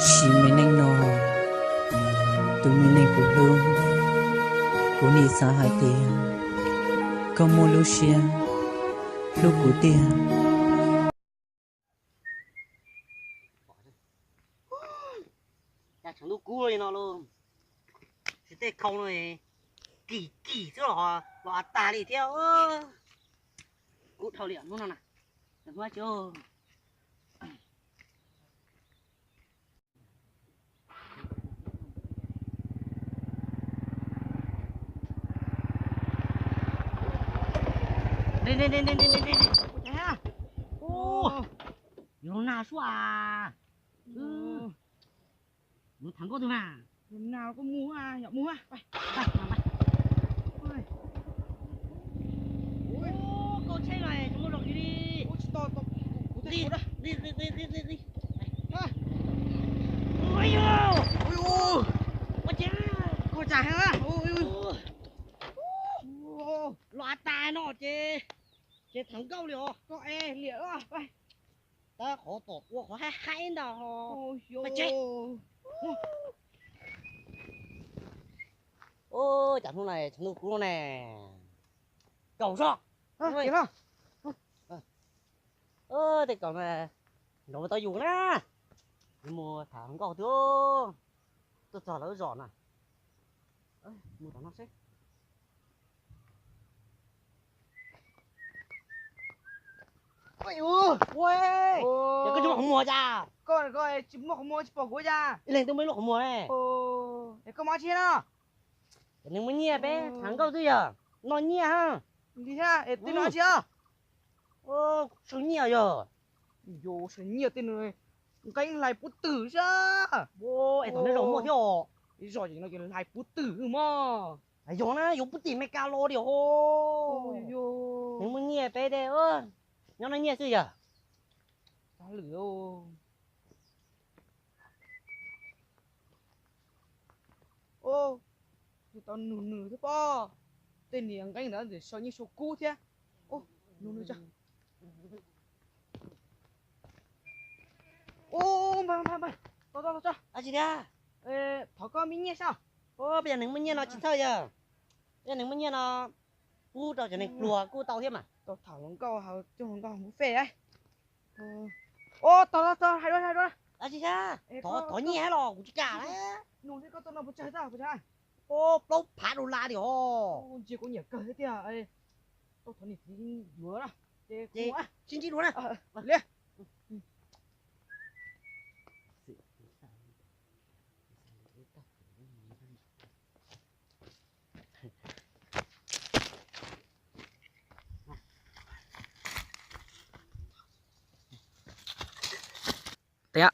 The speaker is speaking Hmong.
Sim me neej no, tus me neeg kuv hlub, kuv nim xav hais tias koj muaj lub siab hlub kuv tiag. Cas tshav ntuj kub li no los, tej khau no kim kim xwb los, los tag li thiab. Kub dhau li hnub no na, hnub tsis Yog na sua, mus tham nkauj twg mas. Koj mus, yog mus, koj tsheb no tsis muaj zog kiag li. Koj tsa heev, los tas no ces, ces tham nkauj li os. Koj es liam, tab qhov tom ua qhov haib haib ntag. Cas hnub no tshav ntuj kub ne, kaum zog. Tej kaum na, nrov tau yus na, yuav mus tham nkauj twg, tuaj txog lawv zos na, mus tom no seb. Ua, ces koj tsis muaj qhov muag cas? Koj tsis muaj qhov muag tsis pom kuv cas? Ib leeg twb muaj ib lub qhov muag ne. Es koj mus dab tsi no? Cov neeg muaj nyiaj peb tham nkauj twb yog noj nyiaj ha. Li thiab, es tej no dab tsi os? Saw nyiaj yog. Yus saw nyiaj tej no nqeeb hlais puv twg xwb. Es tom nej zos muaj thiab os? Ib zos no ces hlais puv twg mog. Yog na, yuav puv tim Meskas los li os. Neeg muaj nyiaj peb tej nyob noj nyiaj xwb yog. Tau lwm. Tau nug nws thiab pob. Tej niag nqeeb ntawd saw nyiaj saw kub thiab. Nug nws tso. Npawg, npawg, npawg, tos, tos, tos tso. Dab tsi thiab? Thov koj me nyiaj saib. Peb cov neeg muaj nyiaj no tsis txhawj yog. Peb cov neeg muaj nyiaj no pub rau cov neeg pluag kuj tau thiab mas. Tau tham hluas nkauj, coj hluas nkauj mus fej. Tos, tos, tos, hais dua, hais dua. Dab tsi thiab? Thov, thov nyiaj los kuv tsis kam. Nug seb koj tau no puas tsawg tag, puas tsawg? Plaub phav dollar li os. Ntsia kuv nyiam kawg thiab tiag. Tau thov niam txiv yuav na. Ces sib ntsib dua na. Li. Tiag,